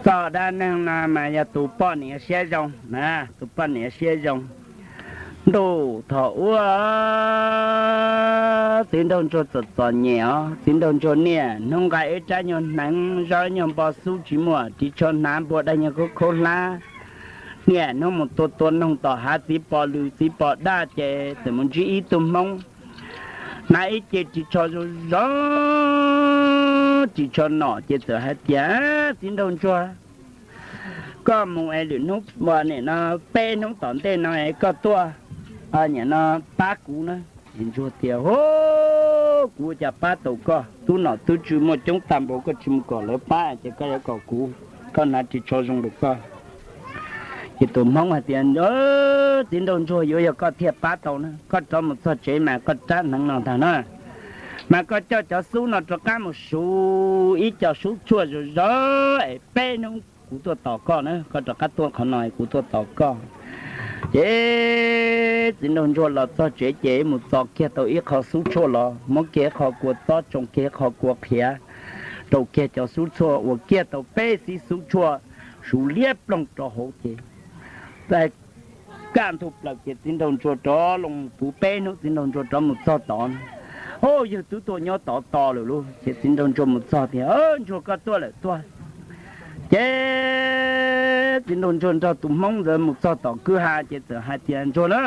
Txoj dab neeg no mas yog tus poj niam siab zoo, tus poj niam siab zoo. Ntuj thaum ub txiv nraug ntsuag txom txom nyem os, txiv nraug ntsuag niaj hnub nqa ib rab nyuag hneev, zaub nyuag npo xub tsis muaj, ris tsho hnav npua daj nyuag khaub khaub hlab. Niaj hnub mus tua tua noog tom hav, txiv pom lws txiv pom daj ces txawm mus ntsib ib tug hmoob hnav ib ce ris tsho zoo zoo, ris tsho nom ces txawm hais tias, Txiv nraug ntsuag, koj mus es lwm hnub, nim no peb hnub tom ntej no es koj tuaj, nim no pab kuv na. Txiv ntsuag tias, Hu, kuv ua cas pab tau koj? Tub nom tub tswv muaj coob tag npaum, koj tsis mus kom lawv pab ces koj yuav kom kuv, koj hnav ris tsho zoo rau koj. Ces tus hmoob hais tias, Txiv nraug ntsuag, yuav yog koj thiaj pab tau na. Koj rov mus txog tsev mas koj rab hneev no ntag na, mas koj coj cov xub no rov qab mus suv ib co xub tshuaj zoo zoo es peb hnub kuv tuaj tos koj na, koj rov qab tuaj qhov no kuv tuaj tos koj. Ces txiv nraug ntsuag los txog tsev ces mus txo kiag tau ib qho xub tshuaj los, muab kiag ib qho kua txob, tsoo kiag ib qho kua qhiav, rau kiag cov xub tshuaj, ua kiag tau peb xib xub tshuaj, suv liab ploog rau hauv ces kaj ntug plaws ces txiv nraug ntsuag rov los puv peb hnub, txiv nraug ntsuag rov mus txog tod. Au, yawg twb tuaj nyob tod tos lawm lauj. Ces txiv nraug ntsuag mus txog tias, Ntsuag, koj tuaj lawm, tuaj. Ces txiv nraug ntsuag nrog tus hmoob ntawd mus txog tom kwj ha ces txawm hais tias, Ntsuag na,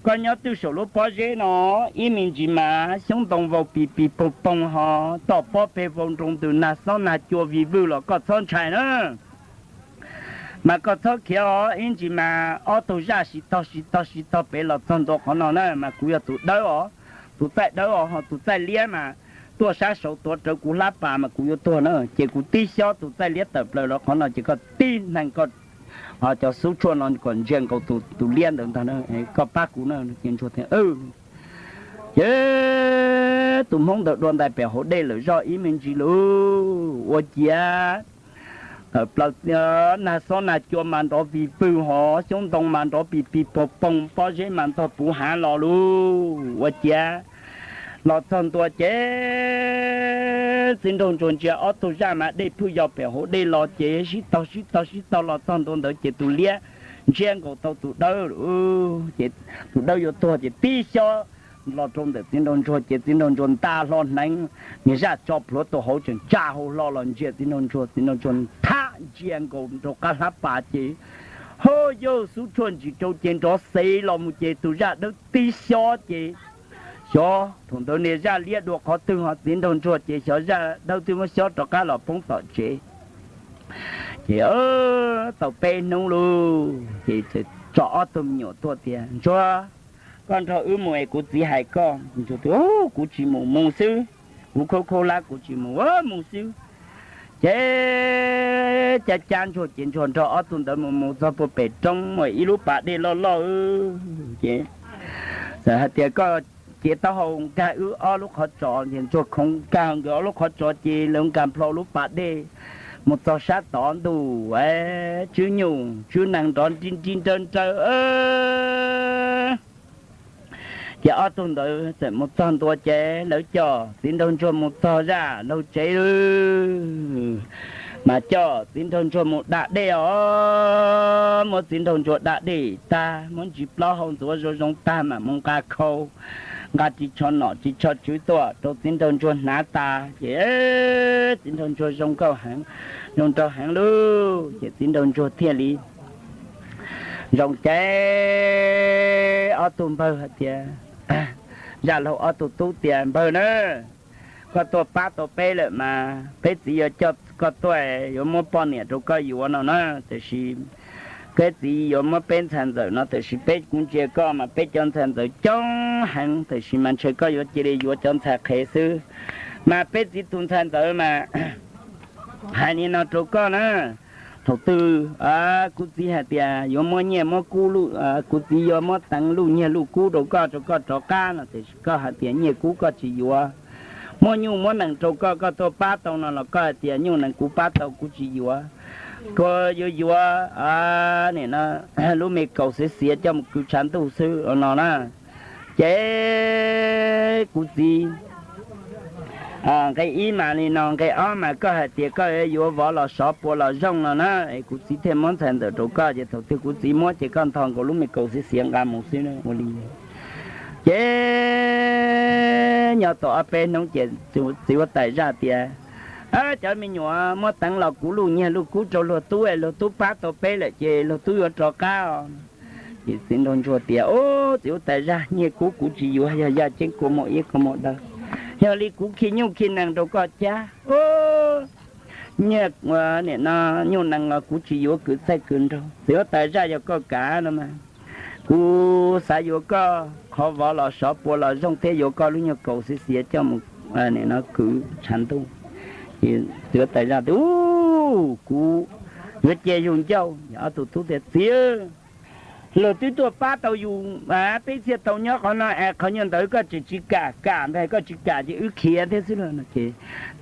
koj nyob twb saum lub pob zeb no, ib me ntsis mas xyoob ntoo vau pis pis poog poog ho, toj pob peg vau nroo ntws, nag xob nag cua vij vwj los koj txhob ntshai na. Mas koj txhob khiav os, ib ntsis mas ob tug zaj sib tog sib tog sib tog pem los txog ntua qhov no na, mas kuv yog tus dawb os, tus txaij dawb os, ho tus txaij liab mas tuaj sab saud tuav rawv kuv hlab pas mas kuv yuav tuag na. Ces kuv tib xyob tus txaij liab tawm plaws los qhov no ces koj tib neeg koj cov xub tshuaj no kom ntsia nkaus tus liab ntawd ntag, koj pab kuv na. Ces ntsuag tias, Ces tus hmoob ntawd dua ntais pem hauv dej lawm zoj ib me ntsis lauj, ua ciav tawm plaws nag xob nag cua mas nrov vij vwj ho, xyoob ntoo mas nrov pis pis poog poog, pob zeb mas ntog puv hav los lauj, ua ciav los txog ntua ces txiv nraug ntsuag ntsia ob tug zaj mas dej phwj yau pem hauv dej los ces sib tog sib tog sib tog los txog ntua ntawd ces tus liab ntsia nkaus tau tus dawb, ces tus dawb yuav tuag ces tib xyob los rau ntawm txiv nraug ntsuag ces txiv nraug ntsuag nta hlo hneev, niag zaj tso plhuav tau hauv tseem tsa hau hlo los ntsia txiv nraug ntsuag, txiv nraug ntsuag thab ntsia nkaus rau qab hlab pas ces, hov, yawg, xub tshuaj ntsis rau ces nrov xev los mus ces tus zaj dawb tib xyob ces xyov thaum ntawd niag zaj liab dua qhov twg ho txiv nraug ntsuag ces xyov zaj dawb twb muab xyob rov qab los poob tom tsev. Ces tau peb hnub lauj ces txawm tso ob tug me nyuam tuaj tias, Ntsuag, koj nrog wb mus es kuv txiv hais koj. Ntsuag tias, Kuv tsis mus, mus xwb, kuv khaub khaub hlab kuv tsis mus, mus xwb. Ces cab cab ntsuag ces ntsuag nrog ob tug ntawd mus mus txog puag pem roob muaj ib lub pas dej loj loj ces txawm hais tias, Koj cev taub hau nkag wb ob lub qhov tsos. Ces ntsuag khoov nkag nkawd ob lub qhov tsos ces lawv nkag nplho lub pas dej mus txog sab tod ntuj, tswb nyuj tswb nees nrov nrib nrib nrawb nrawb. Ces ob tug ntawd txawm mus txog ntua ces lawv coj txiv nraug ntsuag mus txog zaj laug tsev, mas coj txiv nraug ntsuag mus da dej os. Muab txiv nraug ntsuag da dej tag, muab ntsis plaub hau ntxuav zoo zoo tag mas mus nqa khau, nqa ris tsho nom ris tsho tswv tuaj rau txiv nraug ntsuag hnav tas ces txiv nraug ntsuag zoo nkauj heev, zoo nraug heev lauj. Ces txiv nraug ntsuag thiaj li zoo ces ob tug npawg hais tias, zaj laug ob tug tub tias, Npawg na, koj tuaj pab tau peb lawm mas peb txiv yuav coj koj tuaj, yuav muab poj niam rau koj yuav no na, tiam sis peb txiv yuav muab peb ntxhais ntxawm no, tiam sis peb kuv ntsia koj mas peb cov ntxhais ntxawm coob heev, tiam sis mas ntshe koj yuav cia li yuav cov ntxhais qhev xwb. Mas peb txiv tus ntxhais ntxawm mas hais li no rau koj na, thaum twg kuv txiv hais tias yuav muab nyiaj muab kub, kuv txiv yuav muab teev luj nyiaj luj kub rau koj, rau koj rov qab no, tiam sis koj hais tias nyiaj kub koj tsis yuav, muab nyuj muab nees rau koj, koj tuaj pab tau no los koj hais tias nyuj nees kuv pab tau kuv tsis yuav, kuv yuav yuav nim no lub me kaus xiav xiav coj mus kwv tshav ntuj xwb no na. Ces kuv txiv Nqe ib mas li no, nqe ob mas koj hais tias koj yuav vov los sov puas los zooj no na, es kuv txiv thiaj muab ntxhais ntxawm rau koj, ces thaum twg kuv txiv muab ces koj ntho nkaus lub me kaus xiav xiav nqa mus xwb ua li. Ces nyob tau ob peb hnub ces txiv huab tais zaj tias, cov me nyuam, muab teev los kuv luj nyiaj luj kub rau luag tub, luag tub pab tau peb lawm ces luag tub yuav rov qab os. Ces txiv nraug ntsuag tias, txiv huab tais zaj, nyiaj kub kuv tsis yuav, yog yaj ceeb kua muag iab kua muag daw, yog li kuv khi nyuj khi nees rau koj cab. Nyiaj, nim no nyuj nees los kuv tsis yuav kwv txaij kwv nraug, txiv huab tais zaj, yog koj kam no mas kuv xav yuav koj qhov vov los sov puas los zooj thiab yuav koj lub nyuag kaus xiav xiav coj mus kwv tshav ntuj. Txiv huab tais zaj tias, kuv yuav cia yus ncauj. Ob tug tub tias, txiv, luag twb tuaj pab tau yus, peb thiaj tau nyob qhov no es qhov nyuag ntawd koj tseem tsis kam, kam ntag, koj tsis kam ces wb khiav thiab xwb lauj no. Ces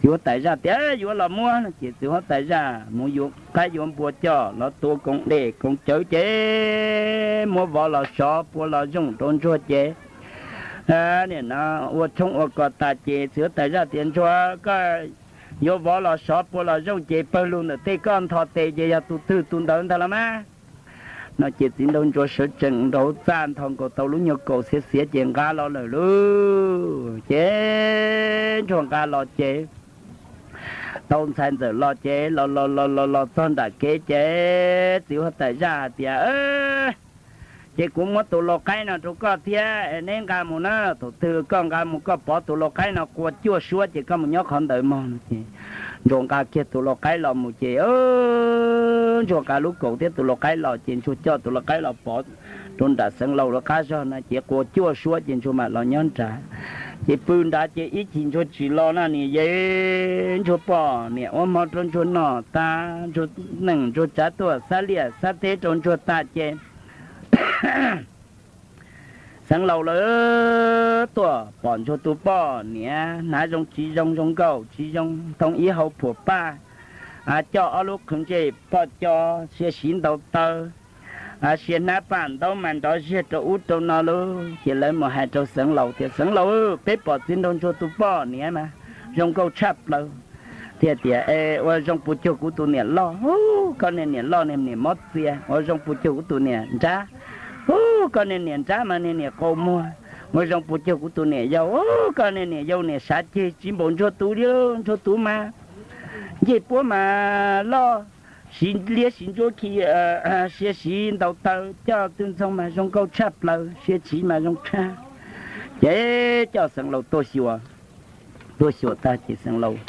txiv huab tais zaj tias, yuav los muab no. Ces txiv huab tais zaj mus yuav qaib yuav npua coj los tua koom dej koom cawv ces muab vov los sov puas los zooj rau ntsuag ces nim no ua tshoob ua kos tas ces txiv huab tais zaj tias, ntsuag, koj yuav vov los sov puas los zooj ces pawg lug ntawm tej koj ntho tes ces yog tus twg tus ntawd ntag los mas no. Ces txiv nraug ntsuag sawv tsees nraug txaj ntho nkaus tau lub nyuag kaus xiav xiav ces nqa los lawm lauj. Ces ntsuag nqa los ces tau ntxhais ntxawm los ces los los los los los txog nram kev ces txiv huab tais zaj hais tias, ces kuv muab tus lau qaib no rau koj thiab, neb nqa mus na. Thaum twg koj nqa mus koj pov tus lau qaib no qua cuaj suab ces koj mus nyob qhov ntawd mog no. Ces ntsuag nqa kiag tus lau qaib los mus ces ntsuag nqa lub kaus thiab tus lau qaib los ces ntsuag coj tus lau qaib los pov rau nram xeev laus lawv qab zog no ces qua cuaj suab ces ntsuag mam los nyob nrad. Ces pw nrad ces ib chim ntsuag tsis los no niam yej, ntsuag poj niam ua hmo rau ntsuag noj tas, ntsuag neej ntsuag tsav tuaj xab liaj xab teb rau ntsuag tas ces xeev laus lawv tuaj pom ntsuag tus poj niam hnav zoo tsis zoo, zoo nkauj tsis zoo, thoob ib hau phuam paj, coj ob lub qhwv ntsej poj co, sia siv ntau taw, sia hnab paj ntaub mas nrov ziag rau ub rau no lauj. Ces lawv mus hais rau xeev laus tias, xeev laus, peb pom txiv nraug ntsuag tus poj niam mas zoo nkauj tshaj plaws, thiaj tias, es ua zoo puas cuag kuv tus niam loj? Hu, koj niag niam loj niag niam mob txias. Ua zoo puas cuag kuv tus niam nrab? Hu, koj niag niam nrab mas niag niam qau muag. Ua zoo puas cuag kuv tus niam yau? Hu, koj niag niam yau niam sav ceg tsis npaum ntsuag tus li. Ntsuag tus mas ncej puab mas loj, siv liab siv ntsuab khi, sia siv ntau taw, coj tw ntxoog mas zoo nkauj tshaj plaws, sia siv mas zoo tshaj. Ces coj xeev laus tuaj xyuas. Tuaj xyuas tag ces xeev laus,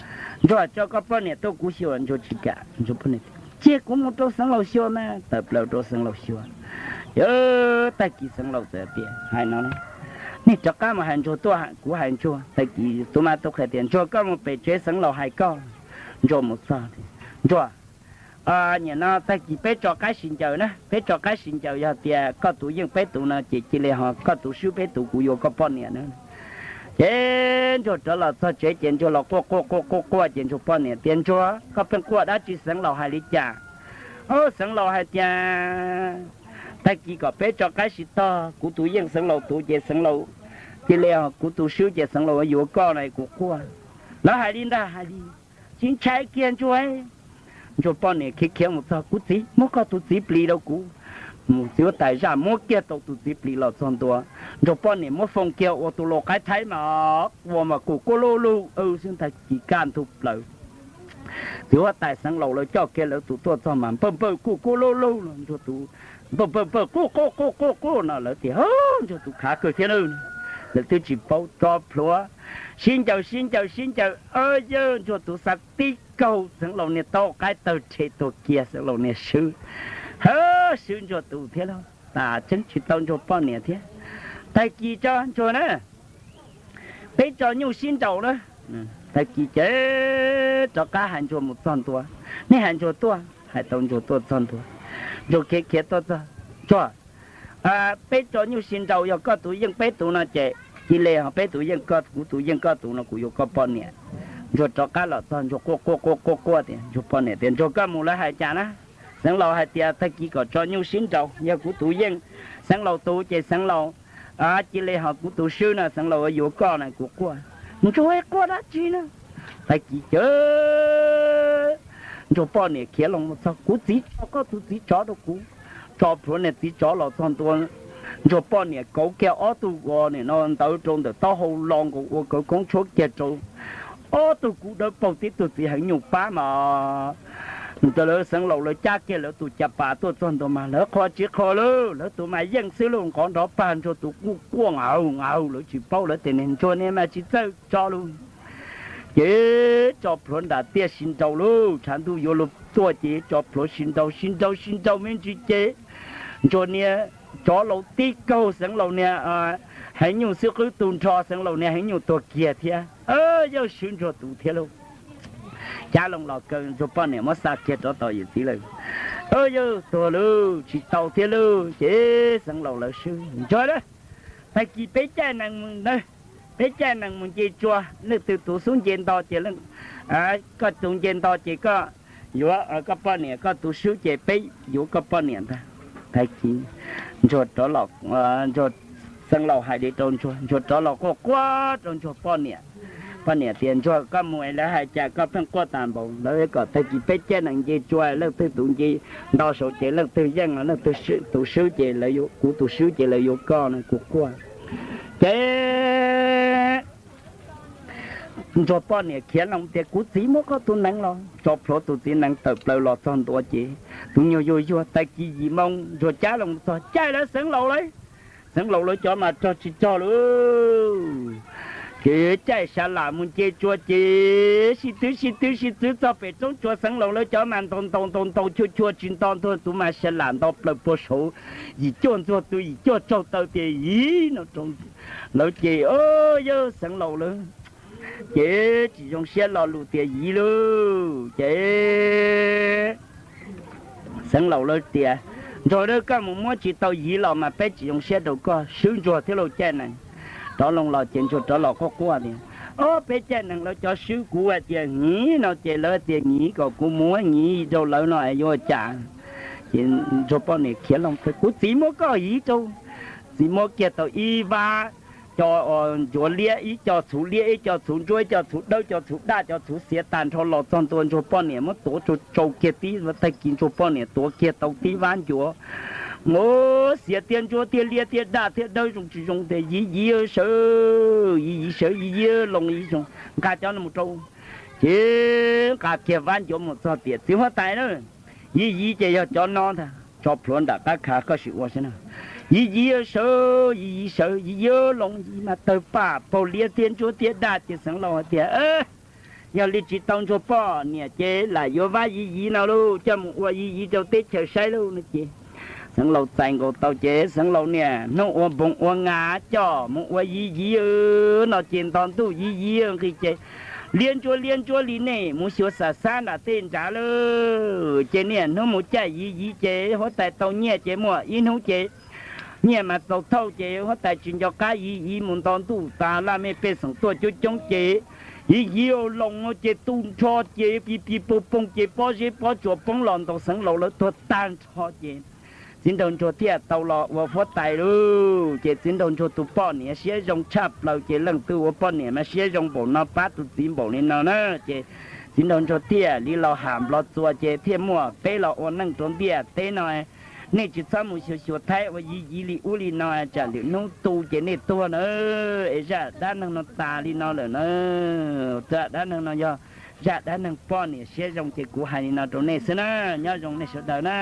ntsuag, tso koj poj niam tuaj kuv xyuas. Ntsuag tsis kam, ntsuag poj niam, cia kuv mus rau xeev laus xyuas mas. Tawm plaws rau xeev laus xyuas. Ces tag kis xeev laus txawm tias, hais no, nej rov qab mus hais ntsuag tuaj, kuv hais ntsuag. Tag kis tus mas tus qhia tias, ntsuag, koj mus pem tsev xeev laus hais koj. Ntsuag mus txog, ntsuag, nim no tag kis peb tso qaib sib ncaws na, peb tso qaib sib ncaws, yog tias koj tus yeej peb tus no ces cia li ho koj tus swb peb tus, kuv yuav koj poj niam na. Ces ntsuag rov los txog tsev ces ntsuag los quaj quaj quaj quaj quaj ces ntsuag poj niam tias, ntsuag, koj pheej quaj dab tsi, xeev laus hais li cas? Au, xeev laus hais tias tag kis kom peb tso qaib sib tog, kuv tus yeej xeev laus tus ces xeev laus cia li, kuv tus swb ces xeev laus yuav koj no kuv quaj. Lawv hais li ntag, hais li, tsis ntshai kiag ntsuag. Ntsuag poj niam khiav khiav mus txog, kuv txiv, muab koj tus txiv plis rau kuv. Mus txiv huab tais zaj muab kiag tau tus txiv plis los txog ntua, ntsuag poj niam muab foom kiag ua tus lau qaib thaib mas ua mas kuj quaj luj luj xwb ntag, ci kaj ntug plaws. Txiv huab tais xeev laus lawv coj kiag lawv tus tuaj txog mas npawg npawg kuj quaj luj luj no, ntsuag tus npawg npawg npawg quaj quaj quaj quaj quaj no, lawv tias, ntsuag tus khav kawg thiab na. Lawv twb tsis paub, tso plhuav sib ncaws sib ncaws sib ncaws, yawg ntsuag tus xav tib kaug, xeev laus niag taub qaib tawg rhe tuag kiag, xeev laus niag swb, ha, swb ntsuag tus thiab lauj, tas tseeb tsis tau ntsuag poj niam thiab. Tag kis tso ntsuag na, peb tso nyuj sib nraus na. Tag kis ces rov qab hais ntsuag mus txog ntua, nej hais ntsuag tuaj, hais tau ntsuag tuaj txog ntua, ntsuag khiav khiav tuaj txog, ntsuag, peb tso nyuj sib nraus, yog koj tus yeej peb tus no ces cia li ho peb tus yeej koj, kuv tus yeej koj tus no kuv yuav koj poj niam. Ntsuag rov qab los txog ntsuag quaj quaj quaj quaj quaj tias, ntsuag poj niam tias, ntsuag, koj mus lawv hais cas na? Xeev laus hais tias tag kis kom tso nyuj sib nraus, yog kuv tus yeej xeev laus tus ces xeev laus cia li ho kuv tus swb no xeev laus yuav koj na kuv quaj. Ntsuag quaj dab tsi na? Tag kis ces Ntsuag poj niam khiav loo mus txog, kuv txiv tso koj tus txiv tsov rau kuv. Tso plhuav niag txiv tsov los txog ntua, Ntsuag poj niam kauv kiag ob tug ua nim no ntawd rau ntawm taub hau los nkaus ua kawv koob tshuab kiag rau ob tug kub dawb paug tib tug txiv heev nyuj pab mas. Lawv xeev laus lawv cab kiag lawv tus ca pas tuaj txog ntua mas lawv qhuas tsis qhuas lauj, lawv tus mas yeej xwb lauj, nqov nrov pag, Ntsuag tus quaj quaj nqaug nqaug, lawv tsis paub, lawv tias niag Ntsuag niag mas tsis txawj tso lauj. Ces tso plhuav nram tiaj sib nraus lauj, tshav ntuj yuav luag tuaj ces tso plhuav sib nraus sib nraus sib nraus me ntsis ces Ntsuag niag tsov laus tib kaug, xeev laus niag heev nyuj xwb qwb tu nrho, xeev laus niag heev nyuj tuag kiag thiab. Yawg swb Ntsuag tus thiab lauj. Cab loo los kaw, Ntsuag poj niam muab xa kiag rov tom yawm txiv lawm. Yawg tuag lauj, tsis tau thiab lauj. Ces xeev laus lawv swb Ntsuag lauj, tag kis peb caij nees mus, peb caij nees mus nce tsua, leej twg tus xub nce nto ces, koj tus nce nto ces koj yuav koj poj niam, koj tus swb ces peb yuav koj poj niam ntag. Tag kis Ntsuag rov los, Ntsuag, xeev laus hais li rau Ntsuag, Ntsuag rov los quaj quaj rau Ntsuag poj niam. Poj niam tias Ntsuag, koj mus es lawv hais cas koj pheej quaj tas npaum? Lawv kom tag kis peb caij nees nce tsua, leej twg tus nce nto saud ces leej twg yeej, leej twg, tus swb ces, kuv tus swb ces lawv yuav koj no, kuv quaj. Ces Ntsuag poj niam khiav loo tias kuv txiv muab koj tus nees los. Tso plhuav tus txiv nees tawm plaws los txog ntua ces tus nyuag yuag yuag, tag kis yim moo Ntsuag cab loo txog caij lawv xeev laus lawv, xeev laus lawv cov mas rog tsis rog lauj. Ces caij sa lam mus nce tsua ces sib twv sib twv sib twv txog pem roob tsua, xeev laus lawv cov mas ntaus ntaus ntaus ntaus chua chua tsis nto, Ntsuag tus mas sa lam nto plaws puag saud, yim cuaj Ntsuag tus yim cuaj tsaug taw tias yim no rau lawv ces, yawg xeev laus lawv ces tsis zoo siab lo lus tias yim lauj. Ces xeev laus lawv tias Ntsuag, koj mus muab tsis tau yim los mas peb tsis zoo siab rau koj, swb Ntsuag thiab lauj. Caij nees rov loo los ces Ntsuag rov los quaj quaj tias, ob peb caij nees lawv cov swb kuv hais tias yim no ces lawv tias yim, kom kuv muab yim rau lawv no yuav ua cas? Ces Ntsuag poj niam khiav loo tias kuv txiv muab koj yim rau. Txiv muab kiag tau ib vab, co ncuav liab, ib co txhuv liab, ib co txhuv ntsuab, ib co txhuv dawb, co txhuv daj, co txhuv xiav tag nrho los txog ntua Ntsuag poj niam muab tuav tsau tsau kiag tib, tag kis Ntsuag poj niam tuav kiag tau tib vab ncuav. Xiav tiag ntsuab tiag liab tiag daj tiag dawb zoo tsis zoo tias yim yim sawv, yim yim sawv, yim yim loo yim zoo, nqa cov no mus rau. Ces nqa kiag vab ncuav mus txog tias txiv huab tais na, yim yim ces yog cov no ntag, tso plhuav nram qab khav koj sim ua saib na. Yim yim sawv, yim yim sawv, yim yim loo, yim mas tawg paj paug liab tiag ntsuab tiag daj ces xeev laus hais tias yog li tsis tau Ntsuag poj niam ces lam yuav vab yim yim no lauj, coj mus ua yim yim rau teb chaws saib lauj no ces xeev laus txais nkaus tau ces xeev laus niam hnub ua npoos ua nga coj mus ua yim yim no ces nto ntuj yim yim nqis ces liab ntsuab liab ntsuab li nej mus xyuas xam xab nram tej nrad lauj. Ces niaj hnub mus caij yim yim ces huab tais tau nyiaj ces muaj ib hnub ces nyiaj mas txaus thauj ces huab tais tsis nco qab yim yim mus nto ntuj tas laj mej pej xeem tuaj coob coob ces yim yim loo ces tu nrho ces pis pis poog poog ces pob zeb pob tsuas poob los ntaus xeev laus lawv tuag tag nrho ces txiv nraug ntsuag thiaj tau los ua huab tais lauj. Ces txiv nraug ntsuag tus poj niam siab zoo tshaj plaws ces leej twg ua poj niam mas siab zoo npaum no pab tus txiv npaum li no na. Ces txiv nraug ntsuag thiaj li los ham nplog txuas ces thiaj muaj peb los ua neej rau ntiaj teb no. Nej tsis txhob mus xyuas xyuas thaib ua yim yim li ub li no tsam lwm hnub tu ces nej tuag na. Es zaj dab neeg no tas li no lawm na. Zaj dab neeg no yog zaj dab neeg poj niam siab zoo ces kuv hais li no rau nej xwb na. Nyob zoo nej sawv daws na.